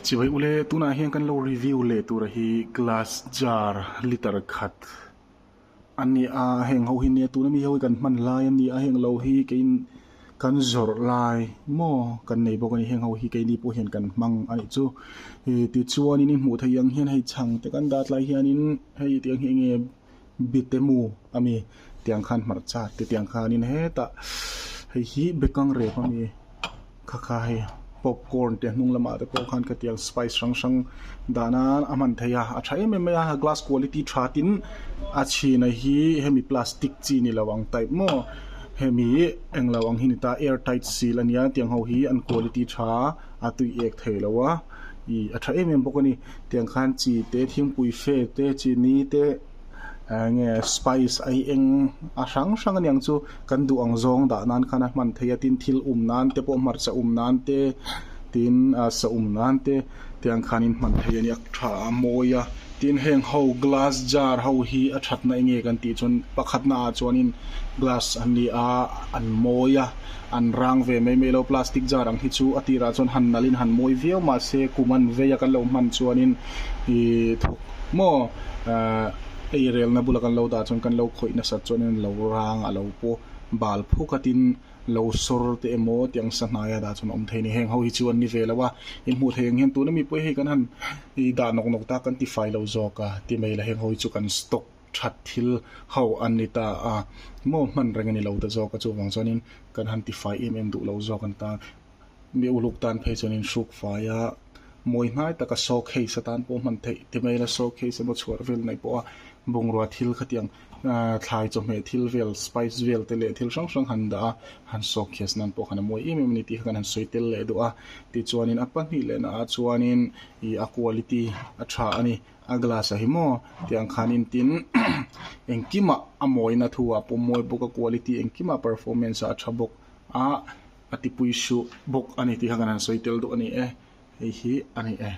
Chibai ule tunah hian kan lo review leh tura hi glass jar liter khat a ni a heng ho hi nia tuna mi ho hi kan hman lai a ni a heng lo hi keiin kan zawrh lai maw kan nei bawk a ni heng ho hi keini pawh hian kan hmang a nih chu ih tichuanin i hmuh theih ang hian hei chhang te kan dat lai hianin hei tiang hi enge bitemu a mi tiang khan hmarcha te tiang khanin hetah hei hi bekang rep a mi. Kha kha hei popcorn te hnung lamah te pawh khan khatiang spice hrang hrang dah nan a hman theih a a tha em em mai a glass quality tha tin a chhina hi hemi plastic chi ni lo ang type maw hemi englo ang hi ni ta air tight seal ania tiang ho hi an quality tha a tui ek thei lo a ih a tha em em bawk a ni tiang khan chi te thingpui fe te chini te. Enge spice a hi eng a hrang hrang aniang chu kan duh ang zawng dah nan khan a hman theih a tin thil um nan te pawh hmarcha um nan te tin ah sa um nan te tiang khanin hman theih a nia tha a mawi a tin heng ho glass jar ho hi a thatna enge kan tih chuan pakhatna ah chuanin glass an ni a an mawi a an rang ve mai mai lo plastic jar ang hi chu a tirah chuan han nalh in han mawi viau mahse kum an vei a kan lo hman chuanin ihh thawk Maw ahh ei relna bula kan lo dah chuan kan lo khawih nasat chuan in lo rang a lo pawh bal phuk a tin lo sawr te emaw tiang sa hnaia dah chuan a awm thei a ni. Heng ho hi chu an ni ve lo a, in hmuh theih ang hian tuna mi pawh hei kan han ih dah nawk nawk ta kan ti fai lo zawk a ti mai la heng ho hi chu kan stock that thil ho an ni ta a maw hman reng a ni lo ta zawk a chuvang chuanin kan han ti fai em em duh lo zawk an ta. Mi uluk tan phei chuan in hruk fai a, mawi hnai taka saw case atan pawh hman theih ti mai ila saw case emaw chhuar vel nei pawh a bungrua thil khatiang ahh thlai chawhmeh thil vel spice vel te leh thil hrang hrang han dah a han saw case nan pawh khan a mawi em em a ni tih kha kan han sawi tel leh duh a tichuanin a pahnih leh naah chuanin ih a quality a tha a ni a glass ah hi maw tiang khanin tin engkimah a mawina thu ah pawh mawi bawk a quality engkimah performance ah a tha bawk a. A tipui suh bawk a ni tih kha kan han sawi tel duh a ni e, hei hi a ni e.